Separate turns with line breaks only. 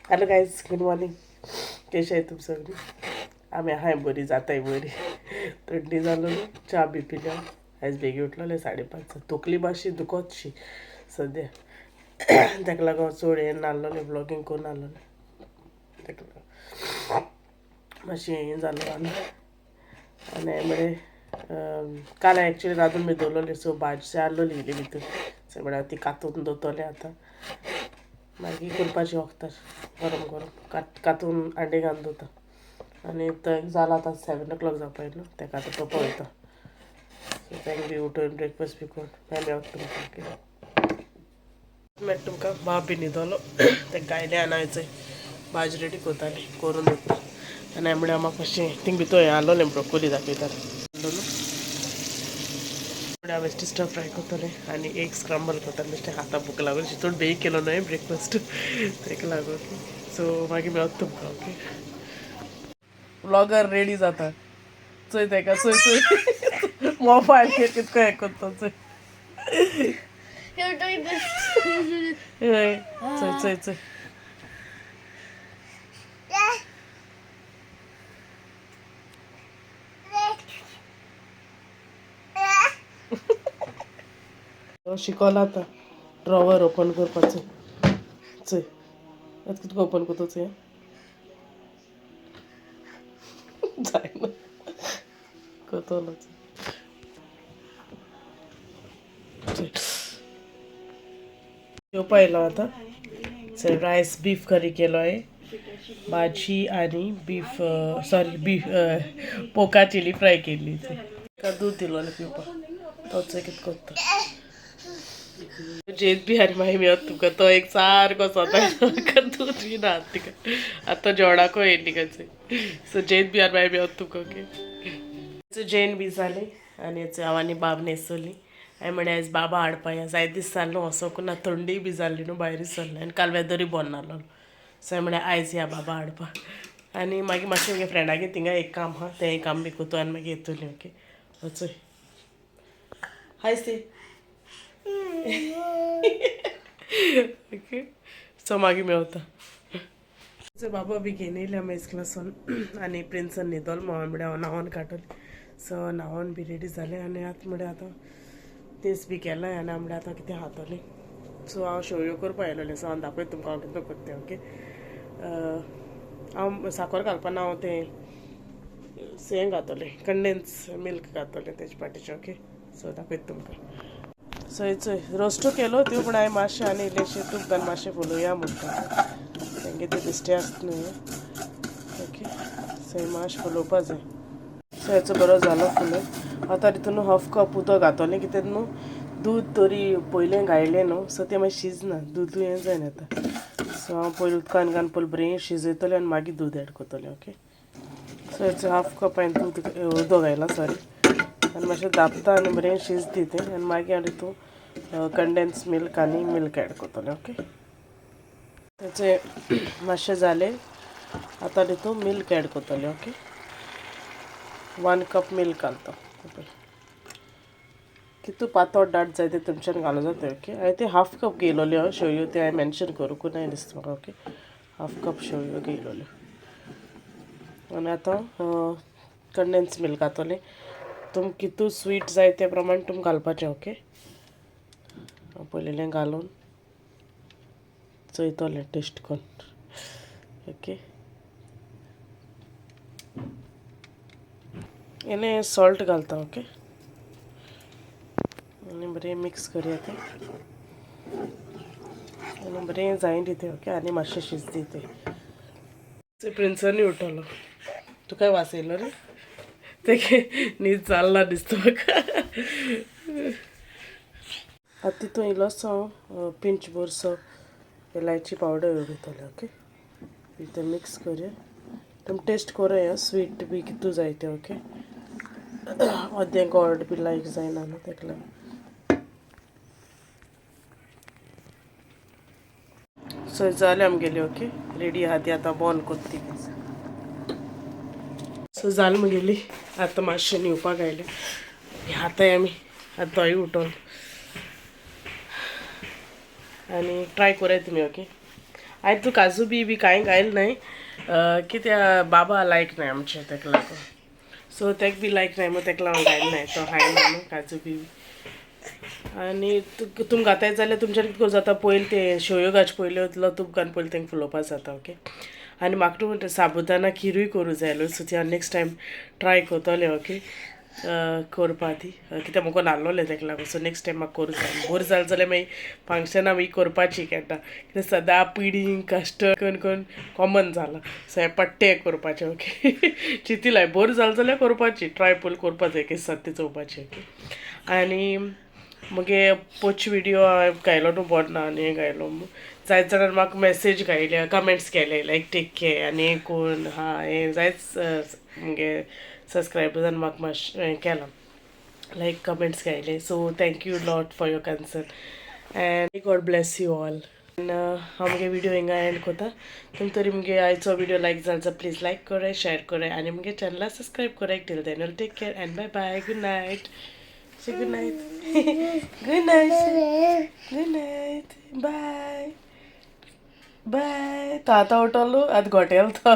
Hello guys, good morning. कशी आहे तुम सगळी? आमी हाय बरी, जाताय बरी. थंडी जालो न्हू, च्या बी पिल्या. आयज बेगीन उठलोले 5:30. तकली मातशी दुखतशी सद्या, ताका लागून चड हें नासलोलें, ब्लॉगींग करून नासलोलें, ताका लागून मातशें हें जालो. आनी आनी म्हळें काल एक्चुली रांदून बी दवरलोली, सो भाजी आहलोली इल्ली भितर, सो म्हळ्यार ती कातून दवरतलें आतां, मागीर करपाची वखदार गरम गरम कातून अंडे घालून दवरता. आनी तो जाला आतां 7 o'clock जावपा येयलो, ताका आतां पप्पा वयता, सो तांकां बी उठोवन ब्रेकफास्ट बी करून मागीर मेळटा तुमकां. ओके, मागीर तुमकां. बाब बी न्हिदलो, तेका गायले आनी हांव भाजी रेडी करताली, करून दवरता. आनी म्हळ्यार म्हाका मातशें थिंग भितर हें आहलोलें, ब्रोकोली दाखयतालें न्हू. म्हळ्यार बेश्टी स्टर फ्राय करतलें आनी एग स्क्रंबल करतलें. बेश्टें खाता, भूक लागून चड बेगीन केलो न्हय ब्रेकफास्ट, ताका लागून. ओके, सो मागीर मेळत तुमकां. ओके, व्लॉगर रेडी जाता, चोय ताका, चोय चोय, मोबायल कितको हें करता चोय.
You're doing this.
हय, चोय चोय चोय. शिकोला आतां ड्रॉवर ओपन करपाचो. चोय आतां कितको ओपन करता चोय, जायना करतलो. चोय, जेवपा येयलो आतां. रायस बीफ करी केलो आहे, भाजी आनी बीफ, सॉरी, बीफ पोका चिली फ्राय केल्ली. ताका दूद दिलोलें पिवपाक, तो चोय कितें करता. जेत बी आनी मागीर मेळत तुमकां. तो एक सारको सदां दूद बी ना तिका, आतां जेवणाकूय येयली काय. सो जेत बी आनी मागीर मेळत तुमकां. ओके, जेन बी जालें आनी हांव आनी बाब न्हेसली. हांवें म्हणलें आयज बाबा हाडपा या, जायत दीस जालो वचोंक ना, थंडी बी जाल्ली न्हू, भायरूच सरलें आनी काल वेदरूय बरो नासलो. सो हांवें म्हणलें आयज या बाबा हाडपा. आनी मागीर मातशें म्हगे फ्रेंडागेर थिंगा एक काम आहा, तें काम बी करता आनी मागीर येतली. ओके, वचय हाय सी. ओके, सो मागीर मेवता. बाबा बी घेवन येयले आमी इस्कुलासून आनी प्रिन्सन न्हिदोल म्हळ्यार हांव न्हांवोन काडटलें. सो न्हांवोन बी रेडी जालें आनी आतां म्हळ्यार आतां तेंच बी केलां आनी हांव म्हळ्यार आतां कितें खातलें. सो हांव शेवयो करपा येयलोलें, सो हांव दाखयता तुमकां हांव कितें करता तें. ओके, हांव साकर घालपाना, हांव तें हें घातलें, कंडेन्स मिल्क घातलें तेजे पाटीचें. ओके, सो दाखयता तुमकां. सो चोय, रोस्टू केलो त्यो, पूण हांवें मातशें आनी इल्लेशें तूप घालून मातशें फुलोवया म्हणटा, तेंगे तें बेश्टें आसता न्हू. ओके, सो हें मातशें फुलोवपा जाय. सो हेचो बरो जालो फुलोवन, आतां तितून हाफ कप उदक घातलें, कित्याक न्हू दूद तरी पयलें घायलें न्हू, सो तें मागीर शिजना, दूदूय हें जायना आतां. सो हांव पयलीं उदकान घालून पयलीं बरें शिजयतलें आनी मागीर दूद एड करतलें. ओके, सो हेचो हाफ कप हांवें दूद उदक घायलां, सॉरी, आनी मातशें दापता आनी बरें शीज दी तें आनी मागीर हांव तितून कंडेन्स मिल्क आनी मिल्क एड करतलें. ओके, तेचें मातशें जालें, आतां तितून मिल्क एड करतलें. ओके, 1 कप मिल्क घालता. कितू पातळ दाट जाय तें तुमच्यान घालूं जाता. ओके, हांवें तें हाफ कप घेयलोल्यो शेवयो, तें हांवें मेन्शन करूंक नाय दिसता म्हाका. ओके, हाफ कप शेवयो घेयलोल्यो आनी आतां कंडेन्स मिल्क घातलें. तुमकां कितू स्वीट जाय त्या प्रमाणे तुमकां घालपाचें. ओके, पयलें घालून चोयतलें टेस्ट करून. ओके, इल्लें सॉल्ट घालता. ओके, आनी बरें मिक्स करया तें आनी बरें जाय दी. ओके, आनी मातशें शीज दी तें. प्रिन्सनी उठलो, तुका वाचयलो रे, तेगे न्हीद जाल्ला दिसता म्हाका. आतां तितून इल्लोसो पिंच भरसो इलायची पावडर उडयतलें. ओके, तें मिक्स करया, तुमी टेस्ट करूया स्वीट बी कितू जाय तें. ओके, अर्दें गोड बी लायक जायना न्हू, ताका लागून. सो जालें आमगेलें. ओके, रेडी आहा ती, आतां बंद करता ती. सो जालें म्हगेली, आतां मातशें न्हिवपाक आयलें आतांय आमी, आतां तोय उठोन आनी ट्राय कराय तुमी. ओके, आयज तूं काजू बी बी कांय घायल न्हय, कित्या बाबा लायक नाय आमचे तेका लागून. सो तेक बी लायक नाय, मग तेका लागून घायल नाय, तो खायना न्हू काजू बी. आनी तुम घाताय जाल्यार तुमच्यान कितें करूं जाता, पयलीं ते शेवयो घालचे पयल्यो इतलो तूप घालून पयलीं तेंका फुलोवपा जाता. ओके, आनी म्हाका न्हू साबुदाना खिरूय करूं जाय आसलो, सो ती हांव नेक्स्ट टायम ट्राय करतलें. ओके, करपा ती कित्याक म्हाका नाल्लोलें तेका लागून. सो नेक्स्ट टायम म्हाका करूं जाय. बोर जालें जाल्यार मागीर फंक्शनां मागीर करपाची केन्ना, कित्याक सदां पिडींग कस्टर्ड करून करून कॉमन जालां. सो हे पट्टे करपाचें. ओके, चिंतिलाय बोर जालें जाल्यार करपाची ट्राय पयलीं करपा जाय, केस जाता ती चोवपाची. ओके, आनी मगे पोच विडियो हांवें घायलो न्हू बरो ना, आनी घायलो जायत जाणांनी म्हाका मॅसेज घायल्या, कमेंट्स केले लायक टेक केर आनी कोण हा हें जायच मुगे सबस्क्रायबर्सान म्हाका मातशें हें केलां, लायक comments घायले. So thank you lot for your concern and God bless you all. And हांव मुगे विडियो हिंगा एंड कोता. तुमी तरी मुगे आयचो विडियो लायक जालो जाल्यार प्लीज लायक कराय, शेअर कराय आनी मुगे चॅनला सबस्क्रायब कराय. Till then take care and bye bye, good night. Say good night. Good night. Good night. Bye. Bye. तो आतां उठलो, आतां गोटेल तो.